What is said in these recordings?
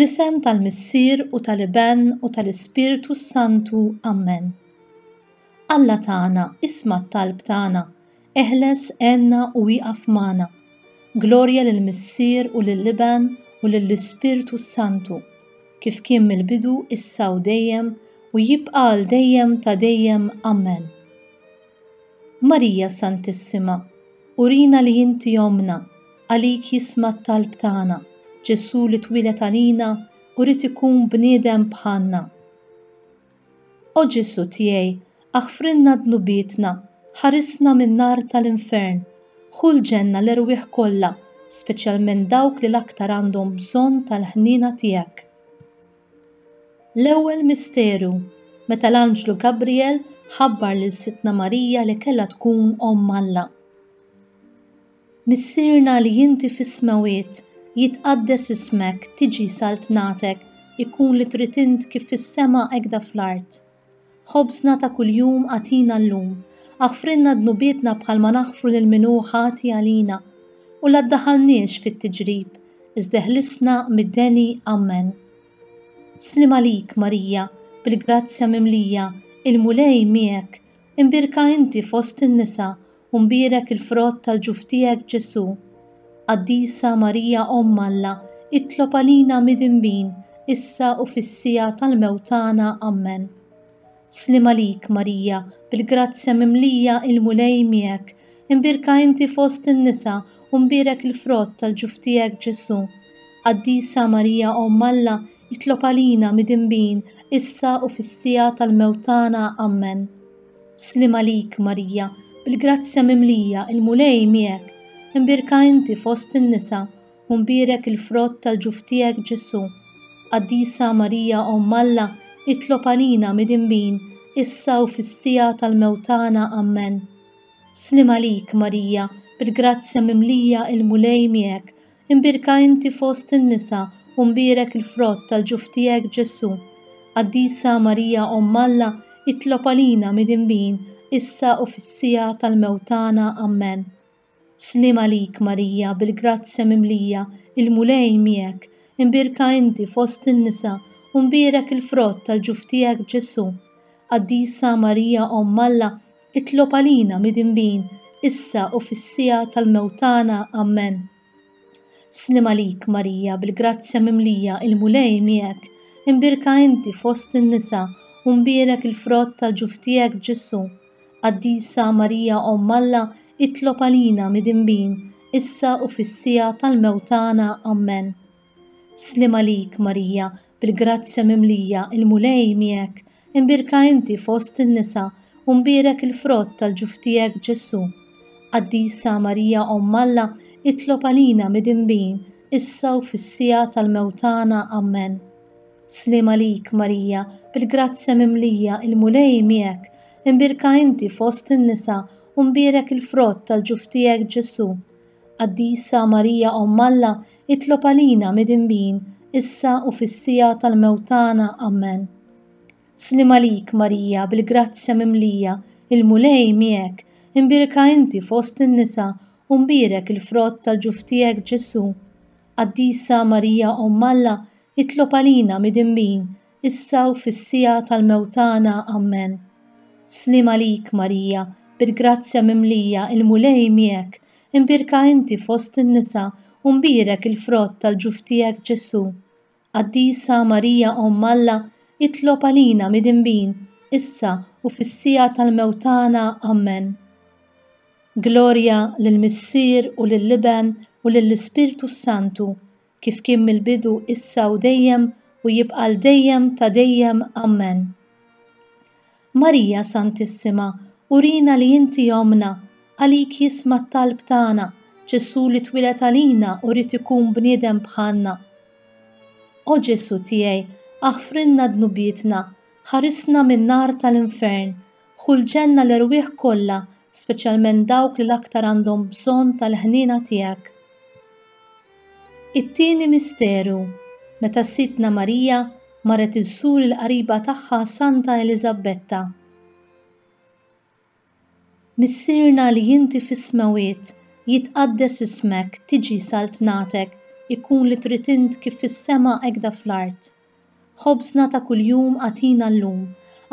Fl-isem tal-Missier u tal-Iben u tal-Ispirtu s-Santu. Ammen. Alla tagħna, isma' t-talb tagħna, eħles, għenna u ieqaf magħna. Glorja lill-Missier u lill-Iben u lill-Ispirtu s-Santu, kif kien mill-bidu, issa u dejjem, u jibqa' għal dejjem ta' dejjem. Ammen. Marija Santissima, urina li inti Ommna, għalik jisma' t-talb tagħna, Ġesù li twieled għalina u ried ikun bniedem bħalna. O Ġesù tiegħi, aħfrilna dnubietna, ħarisna min-nar tal-infern, ħu l-ġenna l-erwieħ kollha, speċjalment dawk li l-aktar għandhom bżonn tal-ħniena tiegħek. L-ewwel misteru, meta l-anġlu Gabriel ħabbar lil Sidtna Marija li kellha tkun Omm Alla. Missierna li inti fis-smewwiet, jitqaddes ismek, tiġi saltnatek, ikun li trid int kif fis-sema hekda fl-art. Ħobżna ta' kuljum agħtina llum. Aħfrilna dnubietna bħalma naħfru lil min hu ħati għalina. U la ddaħħalniex fit-tiġrib, iżda eħlisna mid-deni. Ammen. Sliem għalik, Marija, bil-grazzja mimlija, il-Mulej miegħek. Imbierka inti fost in-nisa, u mbierek il-frott tal-ġuf tiegħek Ġesù. Qaddisa Marija Omm Alla, itlob għalina midinbin, issa u fis-siegħa tal-mewt tagħna. Ammen. Sliem għalik, Marija, bil-grazzja mimlija il-Mulej miegħek, imbierka inti fost in-nisa u mbierek il-frott tal-ġuf tiegħek Ġesù. Qaddisa Marija Omm Alla, itlob għalina midinbin, issa u fis-siegħa tal-mewt tagħna. Ammen. Sliem għalik, Marija, bil-grazzja mimlija, il-Mulej miegħek. Imbierka inti fost in-nisa, u mbierek il-frott tal-ġuf tiegħek Ġesù. Qaddisa Marija Omm Alla, itlob għalina midinbin, issa u fis-siegħa tal-mewt tagħna. Ammen. Sliem għalik, Marija, bil-grazzja mimlija, il-Mulej miegħek. Imbierka inti fost in-nisa u mbierek il-frott tal-ġuf tiegħek Ġesù. Qaddisa Marija Omm Alla, itlob għalina midinbin, issa u fis-siegħa tal-mewt tagħna. Ammen. Sliem għalik Marija, bil-grazzja mimlija, il-Mulej miegħek. Imbierka inti fost in-nisa u mbierek il-frott tal-ġuf tiegħek Ġesù. Qaddisa Marija Omm Alla, Itlob għalina midinbin, issa u fis-siegħa tal-mewt tagħna. Ammen. Sliem għalik, Marija, bil-grazzja mimlija, il-Mulej miegħek. Imbierka inti fost in-nisa, u mbierek il-frott tal-ġuf tiegħek Ġesù. Qaddisa Marija Omm Alla, itlob għalina midinbin, issa u fis-siegħa tal-mewt tagħna. Ammen. Sliem għalik, Marija, bil-grazzja mimlija, il-Mulej miegħek. Imbierka inti fost in-nisa, u mbierek il-frott tal-ġuf tiegħek Ġesù. Qaddisa Marija Omm Alla, itlob għalina midinbin, issa u fis-siegħa tal-mewt tagħna. Ammen. Sliem għalik, Marija, bil-grazzja mimlija, il-Mulej miegħek. Imbierka inti fost in-nisa, u mbierek il-frott tal-ġuf tiegħek Ġesù. Qaddisa Marija Omm Alla, itlob għalina midinbin, issa u fis-siegħa tal-mewt tagħna. Ammen. Sliem għalik, Marija, bil-grazzja mimlija, il-Mulej miegħek, imbierka inti fost in-nisa, u mbierek il-frott tal-ġuf tiegħek Ġesù. Qaddisa Marija Omm Alla, itlob għalina midinbin, issa u fis-siegħa tal-mewt tagħna. Ammen. Sliem għalik, Marija, bil-grazzja mimlija, il-Mulej miegħek, imbierka inti fost in-nisa, u mbierek il-frott tal-ġuf tiegħek Ġesù. Qaddisa Marija Omm Alla, itlob għalina midinbin, issa u fis-siegħa tal-mewt tagħna. Ammen. Glorja lill-Missier u lill-Iben u lill-Ispirtu s-Santu, kif kien mill-bidu issa u dejjem u jibqa' għal dejjem ta' dejjem. Ammen. Marija Santissima, urina li inti Ommna, għalik jisma' t-talb tagħna, Ġesù li twieled għalina u ried ikun bniedem bħalna. O Ġesù tiegħi, aħfrilna dnubietna, ħarisna min-nar tal-infern, ħu l-ġenna l-erwieħ kollha, speċjalment dawk li l-aktar għandhom bżonn tal-ħniena tiegħek. It-tieni misteru, meta Sidtna Marija marret iżżur il-qariba tagħha Santa Eliżabbetta. Missierna li inti fis-smewwiet, jitqaddes ismek, tiġi saltnatek, ikun li trid int kif fis-sema hekda fl-art. Ħobżna ta' kuljum agħtina llum.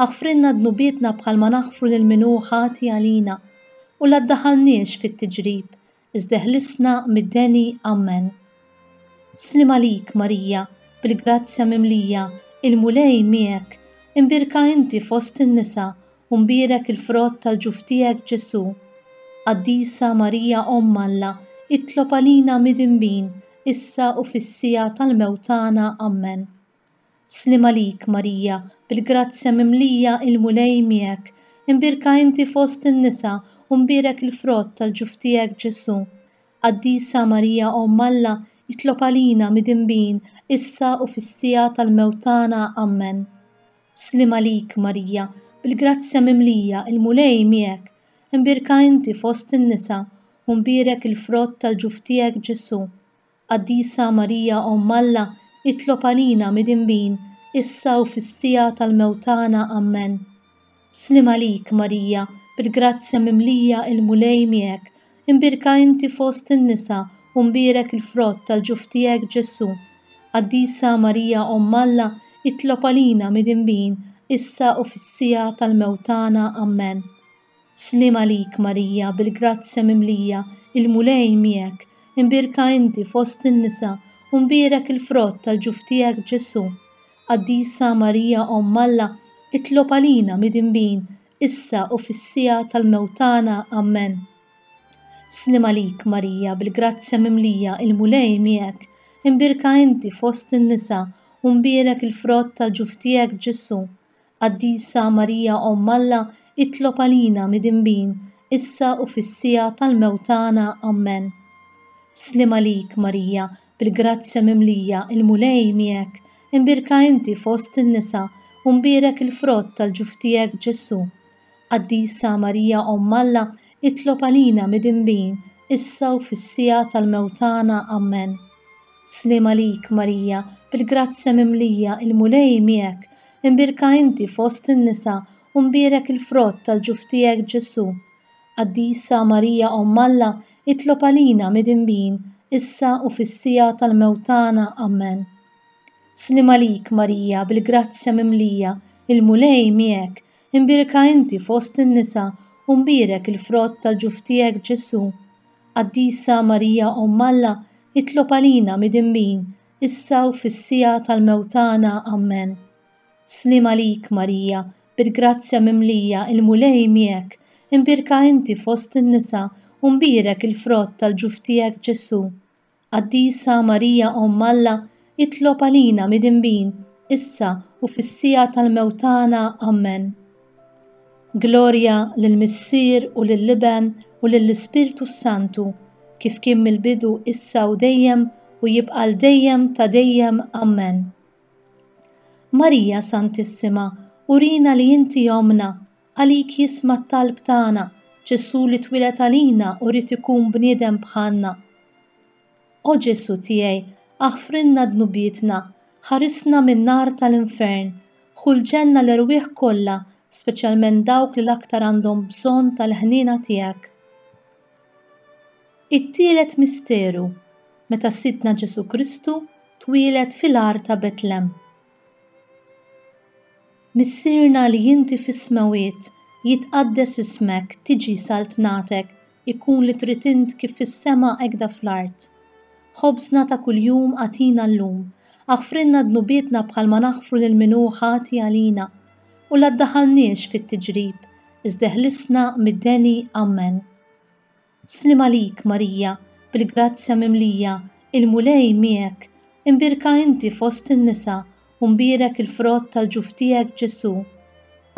Aħfrilna dnubietna bħalma naħfru lil min hu ħati għalina. U la ddaħħalniex fit-tiġrib, iżda eħlisna mid-deni. Ammen. Sliem għalik, Marija, bil-grazzja mimlija, il-Mulej miegħek. Imbierka inti fost in-nisa, u mbierek il-frott tal-ġuf tiegħek Ġesù. Qaddisa Marija Omm Alla, itlob għalina midinbin, issa u fis-siegħa tal-mewt tagħna. Ammen. Sliem għalik, Marija, bil-grazzja mimlija il-Mulej miegħek, imbierka inti fost in-nisa u mbierek il-frott tal-ġuf tiegħek Ġesù. Qaddisa Marija Omm Alla, itlob għalina midinbin, issa u fis-siegħa tal-mewt tagħna. Ammen. Sliem għalik, Marija, bil-grazzja mimlija, il-Mulej miegħek, imbierka inti fost in-nisa u mbierek il-frott tal-ġuf tiegħek Ġesù. Qaddisa Marija Omm Alla, itlob għalina midinbin, issa u fis-siegħa tal-mewt tagħna. Ammen. Sliem għalik, Marija, bil-grazzja mimlija il-Mulej miegħek, imbierka inti fost in-nisa u mbierek il-frott tal-ġuf tiegħek Ġesù. Qaddisa Marija Omm Alla, itlob għalina midinbin, issa u fis-siegħa tal-mewt tagħna. Ammen. Sliem għalik, Marija, bil-grazzja mimlija, il-Mulej miegħek, imbierka inti fost in-nisa u mbierek il-frott tal-ġuf tiegħek Ġesù. Qaddisa Marija Omm Alla, itlob għalina midinbin, issa u fis-siegħa tal-mewt tagħna. Ammen. Sliem għalik, Marija, bil-grazzja mimlija, il-Mulej miegħek, imbierka inti fost in-nisa u mbierek il-frott tal-ġuf tiegħek Ġesù. Qaddisa Marija Omm Alla, itlob għalina midinbin, issa u fis-siegħa tal-mewt tagħna. Ammen. Sliem għalik, Marija, bil-grazzja mimlija, il-Mulej miegħek, imbierka inti fost in-nisa, u mbierek il-frott tal-ġuf tiegħek Ġesù. Qaddisa Marija Omm Alla, itlob għalina midinbin, issa u fis-siegħa tal-mewt tagħna. Ammen. Sliem għalik, Marija, bil-grazzja mimlija, il-Mulej miegħek, imbierka inti fost in-nisa u mbierek il-frott tal-ġuf tiegħek Ġesù. Qaddisa Marija Omm Alla, itlob għalina midinbin, issa u fis-siegħa tal-mewt tagħna. Ammen. Sliem għalik, Marija, bil-grazzja mimlija, il-Mulej miegħek, imbierka inti fost in-nisa u mbierek il-frott tal-ġuf tiegħek Ġesù. Qaddisa Marija Omm Alla, itlob għalina midinbin, issa u fis-siegħa tal-mewt tagħna. Ammen. Sliem għalik, Marija, bil-grazzja mimlija, il-Mulej miegħek, imbierka inti fost in-nisa u mbierek il-frott tal-ġuf tiegħek Ġesù. Qaddisa Marija Omm Alla, itlob għalina midinbin, issa u fis-siegħa tal-mewt tagħna. Ammen. Glorja lill-Missier u lill-Iben u lill-Ispirtu s-Santu, kif kien mill-bidu issa u dejjem u jibqa' għal dejjem ta' dejjem. Ammen. Marija Santissima, urina li inti Ommna, għalik jisma' t-talb tagħna, Ġesù li twieled għalina u ried ikun bniedem bħalna. O Ġesù tiegħi, aħfrilna dnubietna, ħarisna min-nar tal-infern, ħu l-ġenna l-erwieħ kollha, speċjalment dawk li l-aktar għandhom bżonn tal-ħniena tiegħek. It-tielet misteru, meta Sidna Ġesù Kristu twieled fil-għar ta' Betlem. Missierna li inti fis-smewwiet, jitqaddes ismek, tiġi saltnatek, ikun li trid int kif fis-sema hekda fl-art. Ħobżna ta' kuljum agħtina llum. Aħfrilna dnubietna bħalma naħfru lil min hu ħati għalina. U la ddaħħalniex fit-tiġrib, iżda eħlisna mid-deni. Ammen. Sliem għalik, Marija, bil-grazzja mimlija, il-Mulej miegħek, imbierka inti fost in-nisa u mbierek il-frott tal-ġuf tiegħek Ġesù.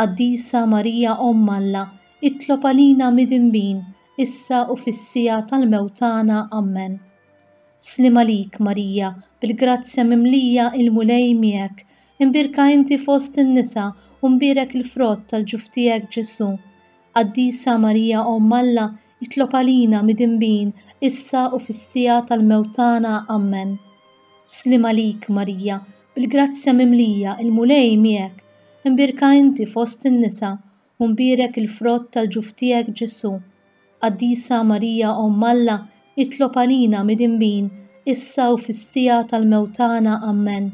Qaddisa Marija Omm Alla, itlob għalina midinbin, issa u fis-siegħa tal-mewt tagħna. Ammen. Sliem għalik, Marija, bil-grazzja mimlija, il-Mulej miegħek, imbierka inti fost in-nisa u mbierek il-frott tal-ġuf tiegħek Ġesù. Qaddisa Marija Omm Alla, itlob għalina midinbin, issa u fis-siegħa tal-mewt tagħna. Ammen. Sliem għalik, Marija, bil-grazzja mimlija, il-Mulej miegħek, imbierka inti fost in-nisa, u mbierek il-frott tal-ġuf tiegħek Ġesù. Qaddisa Marija Omm Alla, itlob għalina midinbin, issa u fis-siegħa tal-mewt tagħna. Ammen.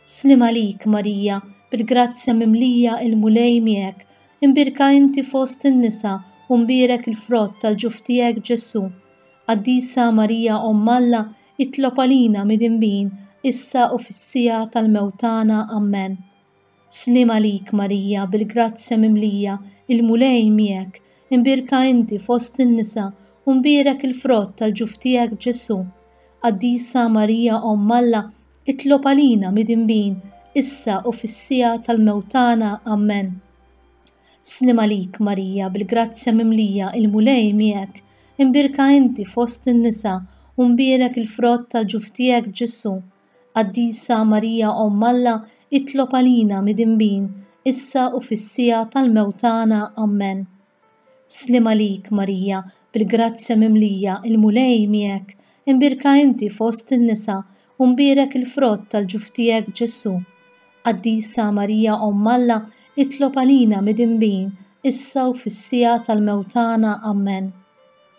Sliem għalik, Marija, bil-grazzja mimlija il-Mulej miegħek, imbierka inti fost in-nisa u mbierek il-frott tal-ġuf tiegħek Ġesù. Qaddisa Marija Omm Alla, itlob għalina midinbin, issa u fis-siegħa tal-mewt tagħna. Ammen. Sliem għalik, Marija, bil-grazzja mimlija, il-Mulej miegħek, imbierka inti fost in-nisa u mbierek il-frott tal-ġuf tiegħek Ġesù. Qaddisa Marija Omm Alla, itlob għalina midinbin, issa u fis-siegħa tal-mewt tagħna. Ammen. Sliem għalik, Marija, bil-grazzja mimlija, il-Mulej miegħek, imbierka inti fost in-nisa u mbierek il-frott tal-ġuf tiegħek Ġesù. Qaddisa Marija Omm Alla, itlob għalina midinbin, issa u fis-siegħa tal-mewt tagħna. Ammen. Sliem għalik, Marija, bil-grazzja mimlija, il-Mulej miegħek, imbierka inti fost in-nisa, u mbierek il-frott tal-ġuf tiegħek Ġesù. Qaddisa Marija Omm Alla, itlob għalina midinbin, issa u fis-siegħa tal-mewt tagħna. Ammen.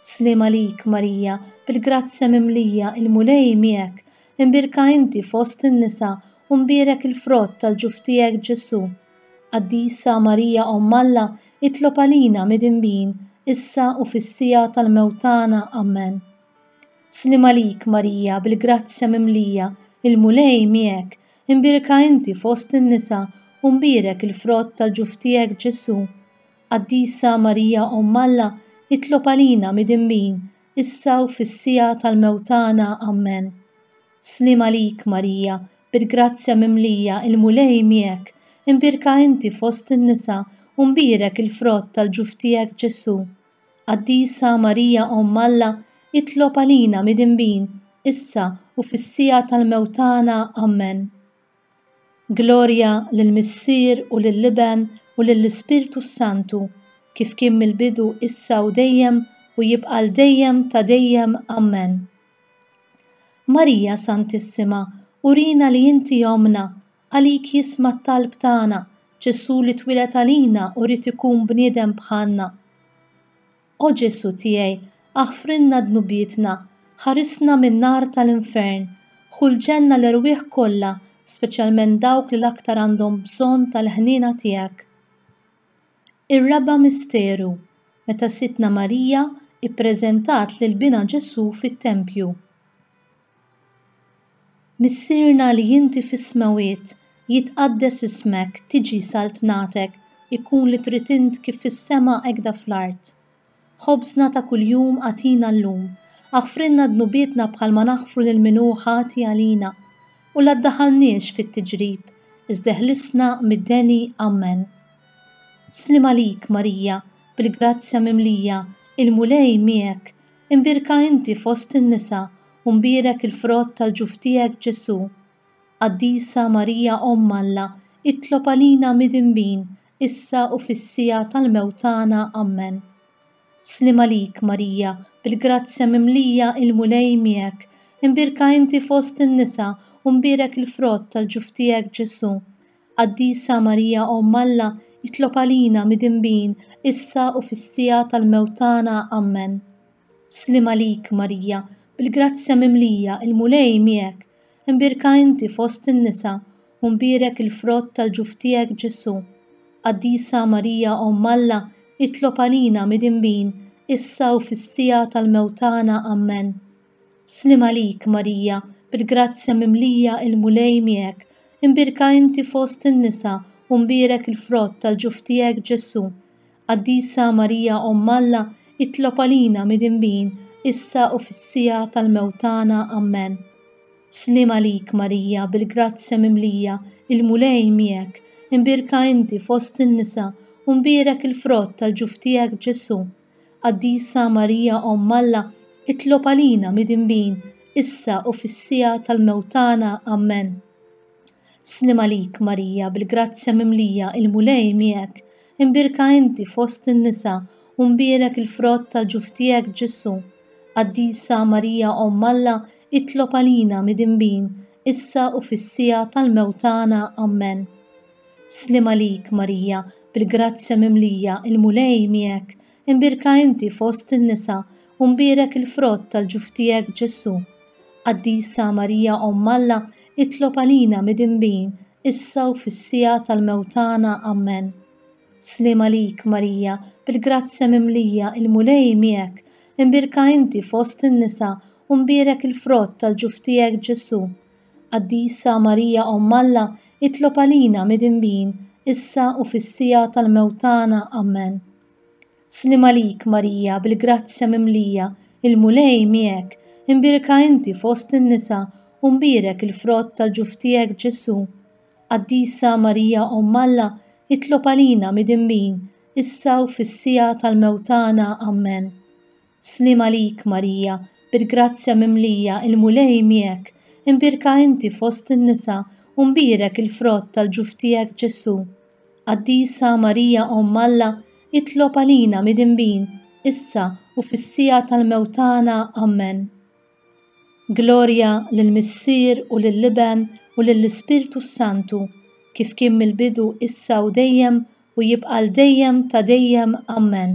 Sliem għalik, Marija, bil-grazzja mimlija, il-Mulej miegħek, imbierka inti fost in-nisa, u mbierek il-frott tal-ġuf tiegħek Ġesù. Qaddisa Marija Omm Alla, itlob għalina midinbin, issa u fis-siegħa tal-mewt tagħna. Ammen. Sliem għalik, Marija, bil-grazzja mimlija, il-Mulej miegħek, imbierka inti fost in-nisa, u mbierek il-frott tal-ġuf tiegħek Ġesù. Qaddisa Marija Omm Alla, itlob għalina midinbin, issa u fis-siegħa tal-mewt tagħna. Ammen. Sliem għalik, Marija, bil-grazzja mimlija, il-Mulej miegħek, imbierka inti fost in-nisa, u mbierek il-frott tal-ġuf tiegħek Ġesù. Qaddisa Marija Omm Alla, itlob għalina midinbin, issa u fis-siegħa tal-mewt tagħna. Ammen. Glorja lill-Missier u lill-Iben u lill-Ispirtu s-Santu, kif kien mill-bidu issa u dejjem u jibqa' għal dejjem ta' dejjem. Ammen. Marija Santissima, urina li inti Ommna, għalik jisma' t-talb tagħna, Ġesù li twieled għalina u ried ikun bniedem bħalna. O Ġesù tiegħi, aħfrilna dnubietna, ħarisna min-nar tal-infern, ħu l-ġenna l-erwieħ kollha, speċjalment dawk li l-aktar għandhom bżonn tal-ħniena tiegħek. Ir-raba' misteru, meta Sidtna Marija ippreżentat lil Binha Ġesù fit-tempju. Missierna li inti fis-smewwiet, jitqaddes ismek, tiġi saltnatek, ikun li trid int kif fis-sema hekda fl-art. Ħobżna ta' kuljum agħtina llum. Aħfrilna dnubietna bħalma naħfru lil min hu ħati għalina. U la ddaħħalniex fit-tiġrib, iżda eħlisna mid-deni. Ammen. Sliem għalik, Marija, bil-grazzja mimlija, il-Mulej miegħek. Imbierka inti fost in-nisa, u mbierek il-frott tal-ġuf tiegħek Ġesù. Qaddisa Marija Omm Alla, itlob għalina midinbin, issa u fis-siegħa tal-mewt tagħna. Ammen. Sliem għalik, Marija, bil-grazzja mimlija il-Mulej miegħek, imbierka inti fost in-nisa u mbierek il-frott tal-ġuf tiegħek Ġesù. Qaddisa Marija Omm Alla, itlob għalina midinbin, issa u fis-siegħa tal-mewt tagħna. Ammen. Sliem għalik, Marija, bil-grazzja mimlija, il-Mulej miegħek, imbierka inti fost in-nisa u mbierek il-frott tal-ġuf tiegħek Ġesù. Qaddisa Marija Omm Alla, itlob għalina midinbin, issa u fis-siegħa tal-mewt tagħna. Ammen. Sliem għalik, Marija, bil-grazzja mimlija il-Mulej miegħek, imbierka inti fost in-nisa u mbierek il-frott tal-ġuf tiegħek Ġesù. Qaddisa Marija Omm Alla, itlob għalina midinbin, issa u fis-siegħa tal-mewt tagħna. Ammen. Sliem għalik, Marija, bil-grazzja mimlija, il-Mulej miegħek, imbierka inti fost in-nisa, u mbierek il-frott tal-ġuf tiegħek Ġesù. Qaddisa Marija Omm Alla, itlob għalina midinbin, issa u fis-siegħa tal-mewt tagħna. Ammen. Sliem għalik, Marija, bil-grazzja mimlija, il-Mulej miegħek, imbierka inti fost in-nisa, u mbierek il-frott tal-ġuf tiegħek Ġesù. Qaddisa Marija Omm Alla, itlob għalina midinbin, issa u fis-siegħa tal-mewt tagħna. Ammen. Sliem għalik, Marija, bil-grazzja mimlija, il-Mulej miegħek, imbierka inti fost in-nisa, u mbierek il-frott tal-ġuf tiegħek Ġesù. Qaddisa Marija Omm Alla, itlob għalina midinbin, issa u fis-siegħa tal-mewt tagħna. Ammen. Sliem għalik, Marija, bil-grazzja mimlija, il-Mulej miegħek, imbierka inti fost in-nisa u mbierek il-frott tal-ġuf tiegħek Ġesù. Qaddisa Marija Omm Alla, itlob għalina midinbin, issa u fis-siegħa tal-mewt tagħna. Ammen. Sliem għalik, Marija, bil-grazzja mimlija, il-Mulej miegħek, imbierka inti fost in-nisa u mbierek il-frott tal-ġuf tiegħek Ġesù. Qaddisa Marija Omm Alla, itlob għalina midinbin, issa u fis-siegħa tal-mewt tagħna. Ammen. Sliem għalik, Marija, bil-grazzja mimlija, il-Mulej miegħek, imbierka inti fost in-nisa u mbierek il-frott tal-ġuf tiegħek Ġesù. Qaddisa Marija Omm Alla, itlob għalina midinbin, issa u fis-siegħa tal-mewt tagħna. Ammen. Glorja lill-Missier u lill-Iben u lill-Ispirtu s-Santu, kif kien mill-bidu issa u dejjem u jibqa' għal dejjem ta' dejjem. Ammen.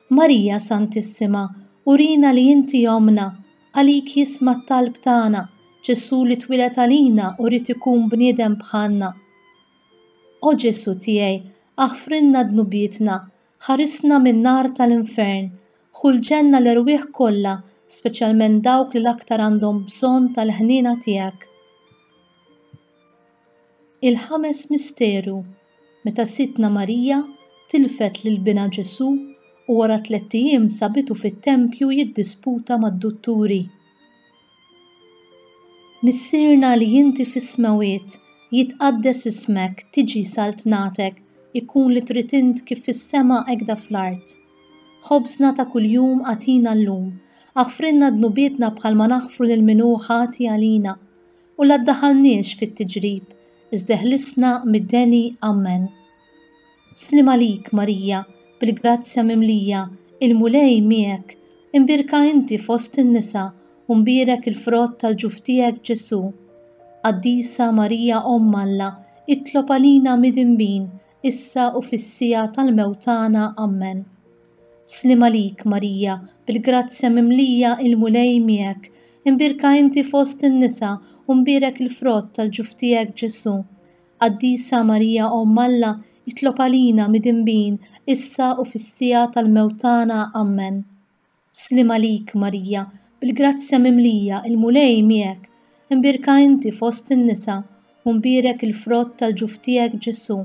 Marija Santissima, urina li inti Ommna, għalik jisma' t-talb tagħna, Ġesù li twieled għalina u ried ikun bniedem bħalna. O Ġesù tiegħi, aħfrilna dnubietna, Ħarisna min-nar tal-infern. Ħu l-ġenna l-erwieħ kollha, speċjalment dawk li l-aktar għandhom bżonn tal-ħniena tiegħek. Il-ħames misteru, Meta Sidtna Marija tilfet lil binha Ġesù u wara tlett ijiem sabitu fit-tempju jiddisputa mad-dutturi. Missierna li inti fis-smewwiet, jitqaddes ismek, tiġi saltnatek, ikun li trid int kif fis-sema hekda fl-art. Ħobżna ta' kuljum agħtina llum. Aħfrilna dnubietna bħalma naħfru lil min hu ħati għalina. U la ddaħħalniex fit-tiġrib, iżda eħlisna mid-deni. Ammen. Sliem għalik, Marija, bil-grazzja mimlija, il-Mulej miegħek. Imbierka inti fost in-nisa, u mbierek il-frott tal-ġuf tiegħek Ġesù. Qaddisa Marija Omm Alla, itlob għalina midinbin, issa u fis-siegħa tal-mewt tagħna. Ammen. Sliem għalik, Marija, bil-grazzja mimlija, il-Mulej miegħek. Imbierka inti fost in-nisa, u mbierek il-frott tal-ġuf tiegħek Ġesù. Qaddisa Marija Omm Alla, itlob għalina midinbin, issa u fis-siegħa tal-mewt tagħna. Ammen. Sliem għalik, Marija, bil-grazzja mimlija, il-Mulej miegħek. Imbierka inti fost in-nisa, u mbierek il-frott tal-ġuf tiegħek Ġesù.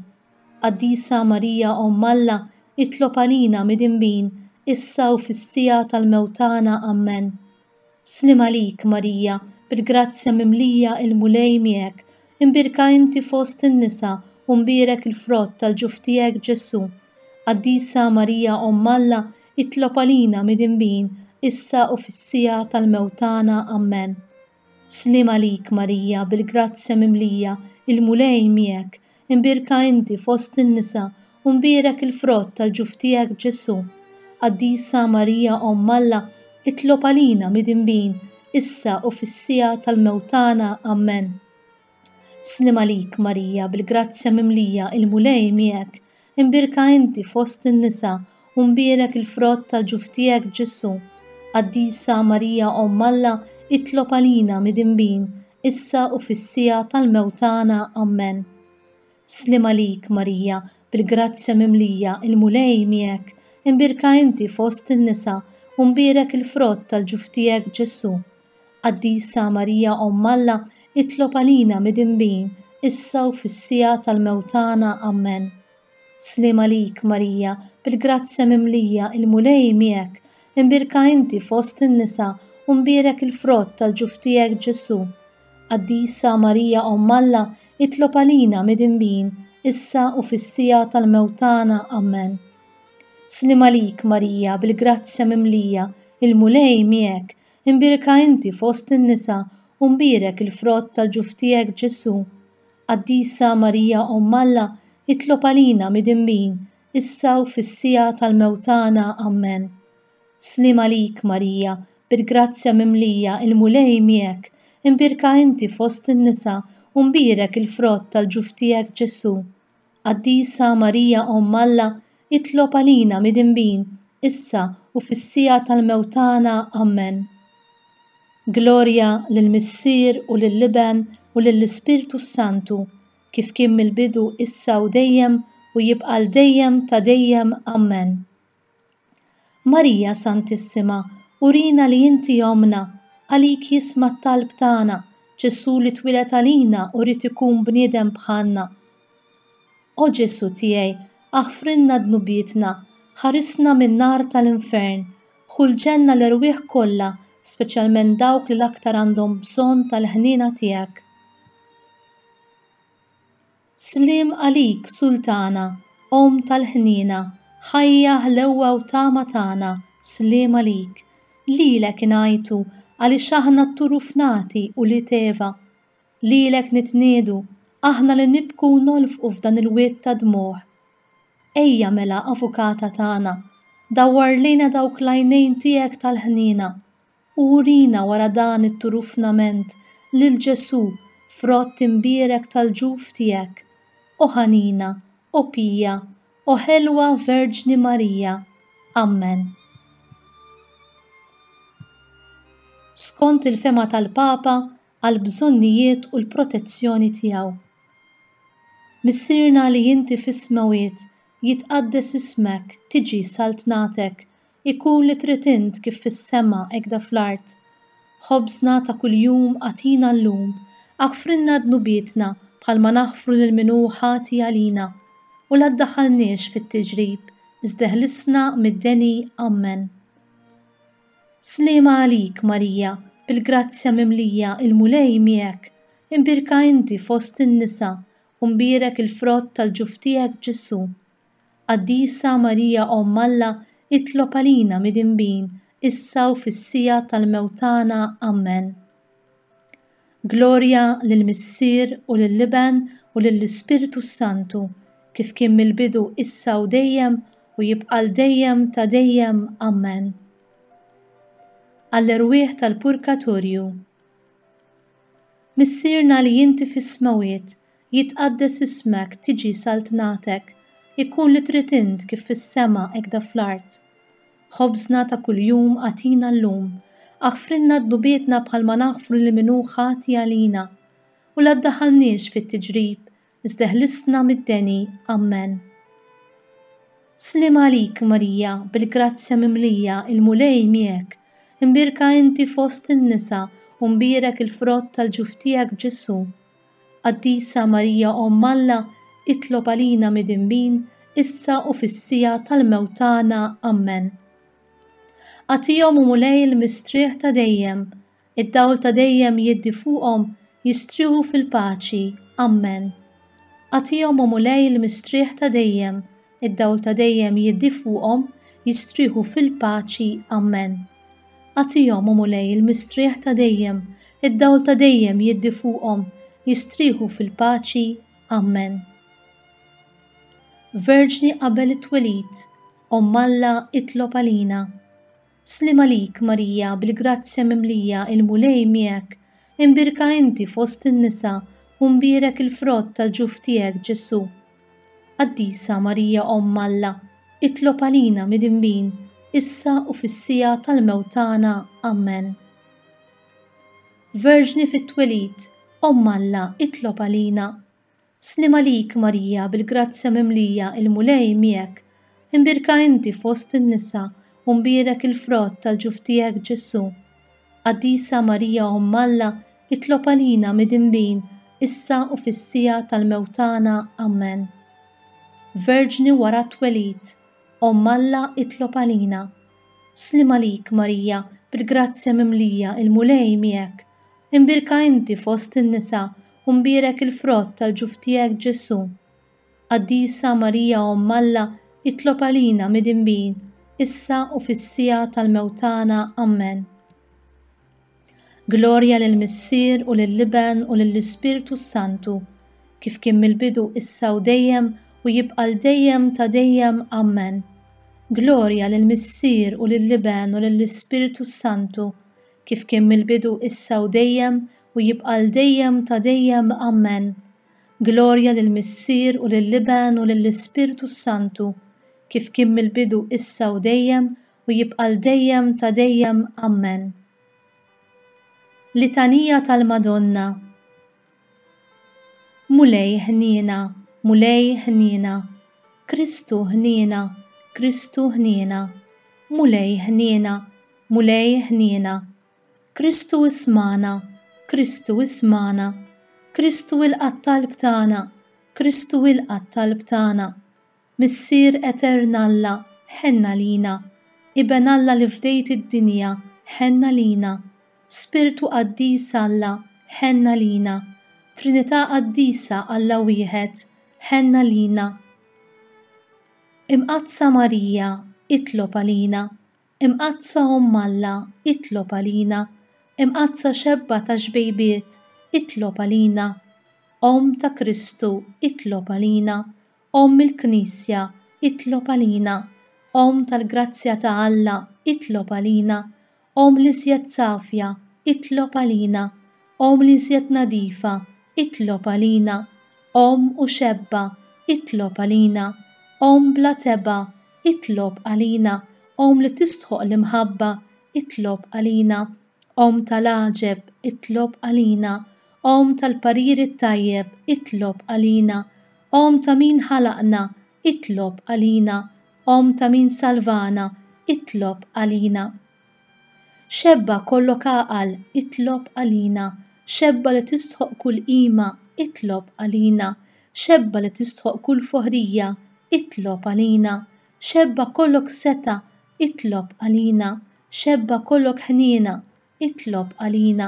Qaddisa Marija Omm Alla, itlob għalina midinbin, issa u fis-siegħa tal-mewt tagħna. Ammen. Sliem għalik, Marija, bil-grazzja mimlija il-Mulej miegħek, imbierka inti fost in-nisa u mbierek il-frott tal-ġuf tiegħek Ġesù. Qaddisa Marija Omm Alla, itlob għalina midinbin, issa u fis-siegħa tal-mewt tagħna. Ammen. Sliem għalik, Marija, bil-grazzja mimlija, il-Mulej miegħek, imbierka inti fost in-nisa u mbierek il-frott tal-ġuf tiegħek Ġesù. Qaddisa Marija Omm Alla, itlob għalina midinbin, issa u fis-siegħa tal-mewt tagħna. Ammen. Sliem għalik, Marija, bil-grazzja mimlija, il-Mulej miegħek, imbierka inti fost in-nisa u mbierek il-frott tal-ġuf tiegħek Ġesù. Qaddisa Marija Omm Alla, itlob għalina midinbin, issa u fis-siegħa tal-mewt tagħna. Ammen. Sliem għalik, Marija, bil-grazzja mimlija, il-Mulej miegħek, imbierka inti fost in-nisa, u mbierek il-frott tal-ġuf tiegħek Ġesù. Qaddisa Marija Omm Alla, itlob għalina midinbin, issa u fis-siegħa tal-mewt tagħna. Ammen. Sliem għalik, Marija, bil-grazzja mimlija, il-Mulej miegħek, imbierka inti fost in-nisa, u mbierek il-frott tal-ġuf tiegħek Ġesù. Qaddisa Marija Omm Alla, itlob għalina midinbin, issa u fis-siegħa tal-mewt tagħna. Ammen. Sliem għalik, Marija, bil-grazzja mimlija, il-Mulej miegħek, imbierka inti fost in-nisa, u mbierek il-frott tal-ġuf tiegħek Ġesù. Qaddisa Marija Omm Alla, itlob għalina midinbin, issa u fis-siegħa tal-mewt tagħna. Ammen. Sliem għalik, Marija, bil-grazzja mimlija, il-Mulej miegħek, imbierka inti fost in-nisa, u mbierek il-frott tal-ġuf tiegħek Ġesù. Qaddisa Marija Omm Alla, itlob għalina midinbin, issa u fis-siegħa tal-mewt tagħna. Ammen. Glorja lill-Missier u lill-Iben u lill-Ispirtu s-Santu, kif kien mill-bidu issa u dejjem u jibqa' għal dejjem ta' dejjem. Ammen. Marija Santissima, urina li inti Ommna, għalik jisma' t-talb tagħna, Ġesù li twieled għalina u ried ikun bniedem bħalna. O Ġesù tiegħi, aħfrilna dnubietna, ħarisna min-nar tal-infern, ħu l-ġenna l-erwieħ kollha, speċjalment dawk li l-aktar għandhom bżonn tal-ħniena tiegħek. Sliem għalik, Sultana, Omm tal-ħniena, ħajja, ħlewwa u tama tagħna, sliem għalik. Lilek ingħajtu għaliex aħna tturufnati ulied Eva. Lilek nitniegħdu, aħna li nibku u nolfqu f'dan il-wied ta' dmugħ. Ejja mela, Avukata tagħna, dawwar lejna dawk l-għajnejn tiegħek tal-ħniena, u urina wara dan it-turufnament lil Ġesù, frott imbierek tal-ġuf tiegħek. O ħanina, o pija, o ħelwa Verġni Marija. Ammen. Skont il-fehma tal-Papa għall-bżonnijiet u l-protezzjoni tiegħu. Missierna li inti fis-smewwiet, jitqaddes ismek, tiġi saltnatek, Ikun li trid int kif fis-sema hekda fl-art. Ħobżna ta' kuljum agħtina llum. Aħfrilna dnubietna bħalma naħfru lil min hu ħati għalina. U la ddaħħalniex fit-tiġrib, iżda eħlisna mid-deni. Ammen. Sliema għalik, Marija, bil-grazzja mimlija, il-Mulej miegħek. Imbierka inti fost in-nisa, u mbierek il-frott tal-ġuf tiegħek Ġesù. Qaddisa Marija Omm Alla itlob għalina midinbin issa u fis-siegħa tal-mewt tagħna. Ammen. Glorja lill-Missier u lill-Iben u lill-Ispirtu s-Santu, kif kien mill-bidu issa u dejjem u jibqa' għal dejjem ta' dejjem. Ammen. Għall-erwieħ tal-Purkatorju. Missierna li inti fis-smewwiet, Jitqaddes ismek, tiġi saltnatek, ikun li trid int kif fis-sema hekda fl-art. Ħobżna ta' kuljum agħtina llum. Aħfrilna dnubietna bħalma naħfru lil min hu ħati għalina. U la ddaħħalniex fit-tiġrib, iżda eħlisna mid-deni. Ammen. Sliem għalik, Marija, bil-grazzja mimlija, il-Mulej miegħek. Imbierka inti fost in-nisa, u mbierek il-frott tal-ġuf tiegħek Ġesù. Qaddisa Marija Omm Alla, itlob għalina midinbin, issa u fis-siegħa tal-mewt tagħna. Ammen. Agħtihom o Mulej il-mistrieħ ta' dejjem, id-dawl ta' dejjem jiddi fuqhom, jistrieħu fil-paċi. Ammen. Agħtihom o Mulej il-mistrieħ ta' dejjem, id-dawl ta' dejjem jiddi fuqhom, jistrieħu fil-paċi. Ammen. Agħtihom, o Mulej, il-mistrieħ ta' dejjem, id-dawl ta' dejjem jiddi fuqhom, jistrieħu fil-paċi. Ammen. Verġni qabel it-twelid, Omm Alla itlob għalina. Sliem għalik, Marija, bil-grazzja mimlija, il-Mulej miegħek, imbierka inti fost in-nisa, u mbierek il-frott tal-ġuf tiegħek, Ġesù. Qaddisa Marija Omm Alla, itlob għalina midinbin, issa u fis-siegħa tal-mewt tagħna. Ammen. Verġni fit-twelid, Omm Alla, itlob għalina. Sliem għalik Marija, bil-grazzja mimlija, il-Mulej miegħek. Imbierka inti fost in-nisa, u mbierek il-frott tal-ġuf tiegħek Ġesù. Qaddisa Marija Omm Alla, itlob għalina midinbin, issa u fis-siegħa tal-mewt tagħna. Ammen. Verġni wara t-twelid, Omm Alla itlob għalina. Sliem għalik Marija, bil-grazzja mimlija, il-Mulej miegħek. Imbierka inti fost in-nisa, u mbierek il-frott tal-ġuf tiegħek Ġesù. Qaddisa Marija Omm Alla itlob għalina midinbin, issa u fis-siegħa tal-mewt tagħna. Ammen. Glorja lill-Missier u lill-Iben u lill-Ispirtu s-Santu, kif kien mill-bidu issa u dejjem u jibqa' 'l dejjem ta' dejjem. Ammen. Glorja lill-Missier u lill-Iben u lill-Ispirtu s-Santu, kif kien mill-bidu issa u dejjem u jibqa' 'l dejjem ta' dejjem. Ammen. Glorja lill-Missier u lill-Iben u lill-Ispirtu s-Santu, kif kien mill-bidu issa u dejjem u jibqa' 'l dejjem ta' dejjem. Ammen. Litanija tal-Madonna Mulej ħniena, Mulej ħniena, Kristu ħniena, Kristu ħniena, Mulej ħniena, Mulej ħniena, Kristu ismagħna, Kristu ismagħna, Kristu ilqa' t-talb tagħna, Kristu ilqa' t-talb tagħna. Missier etern Alla, ħenn għalina. Iben Alla li fdejt id-dinja, ħenn għalina. Spirtu qaddis Alla, ħenn għalina. Trinità qaddisa Alla wieħed, ħenn għalina. Imqaddsa Marija, itlob għalina. Imqaddsa Omm Alla, itlob għalina. Imqaddsa Xebba tax-xbejbiet, itlob għalina. Omm ta' Kristu, itlob għalina. Omm il-Knisja, itlob għalina. Omm tal-grazzja ta' Alla, itlob għalina. Omm l-iżjed safja, itlob għalina. Omm l-iżjed nadifa, itlob għalina. Omm u xebba, itlob għalina. Omm bla tebgħa, Itlob għalina, Omm li tistħoqq l-imħabba, itlob għalina, Omm tal-għaġeb, itlob għalina, Omm tal-parir it-tajjeb, itlob għalina, Omm ta' min ħalaqna, itlob għalina, Omm ta' min salvana, itlob għalina. Xebba kollok għaqal, itlob għalina, Xebba li tistħoqq kull qima, itlob għalina, Xebba li tistħoqq kull foħrija, itlob għalina, Xebba kollok setgħa, itlob għalina, Xebba kollok ħniena, itlob għalina,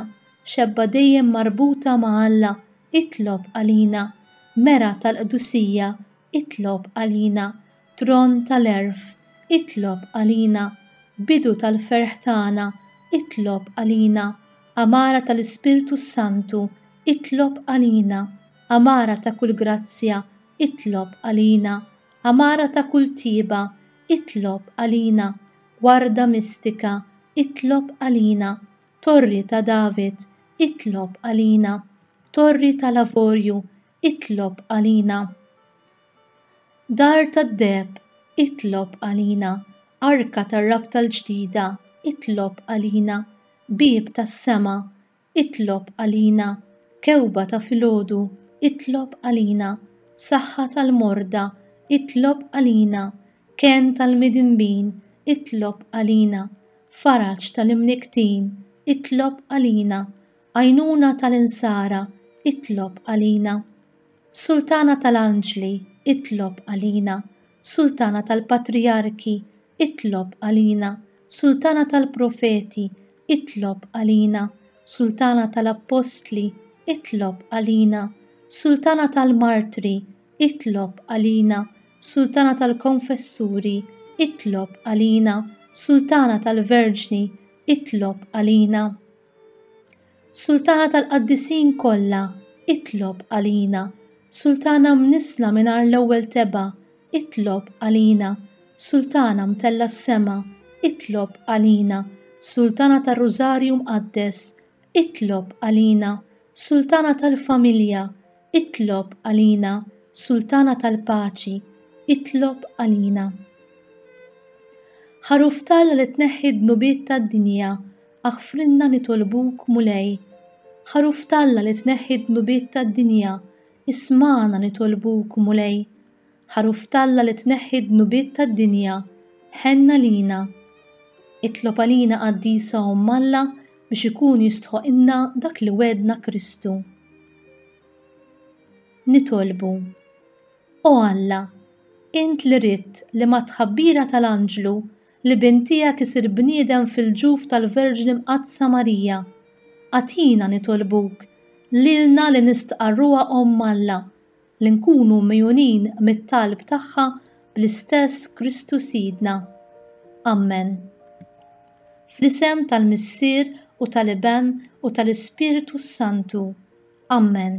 Xebba dejjem marbuta ma' Alla, itlob għalina, Mera tal-qdusija, itlob għalina, Tron tal-għerf, itlob għalina, Bidu tal-ferħ tagħna, itlob għalina, Għamara tal-Ispirtu s-Santu, itlob għalina, Għamara ta' kull grazzja, itlob għalina, Għamara ta' kull tjieba, itlob għalina, Warda mistika, itlob għalina, Torri ta' David, itlob għalina, Torri tal-avorju, itlob għalina. Dar tad-deheb, itlob għalina. Arka tar-Rabta l-Ġdida, itlob għalina. Bieb tas-sema, itlob għalina. Kewba ta' filgħodu, itlob għalina. Saħħa tal-morda, itlob għalina. Kenn tal-midinbin, itlob għalina. Faraġ tal-imnikktin, itlob għalina. Għajnuna tal-insara, itlob għalina. Sultana tal-anġli, itlob għalina. Sultana tal-patrijarki, itlob għalina. Sultana tal-profeti, itlob għalina. Sultana tal-appostli, itlob għalina. Sultana tal-martri, itlob għalina. Sultana tal-konfessuri, itlob għalina. Sultana tal-verġni, itlob għalina. Sultana tal-qaddisin kollha, itlob għalina. Sultana mnissla mingħajr l-ewwel tebgħa, itlob għalina. Sultana mtellgħa s-sema, itlob għalina. Sultana tar-Rużarju Mqaddes, itlob għalina. Sultana tal-familja, itlob għalina. Sultana tal-paċi, itlob għalina. Ħaruf t'Alla li tneħħi d-dnubiet tad-dinja, Aħfrilna nitolbuk, Mulej. Ħaruf t'Alla li tneħħi d-dnubiet tad-dinja, ismagħna nitolbuk, Mulej. Ħaruf t'Alla li tneħħi d-dnubiet tad-dinja, ħenn għalina. Itlob għalina Qaddisa Omm Alla biex ikun jistħoqilna dak li wegħdna Kristu. Nitolbu. O Alla, int li ridt li mat-tħabbira tal-anġlu l-Ibn tiegħek isir bniedem fil-ġuf tal-Verġni Mqaddsa Marija, agħtina nitolbuk, lilna li nistqarruha Omm Alla, li nkunu megħjunin mit-talb tagħha bl-istess Kristu Sidna. Ammen. Fl-isem tal-Missier u tal-Iben u tal-Ispirtu s-Santu. Ammen.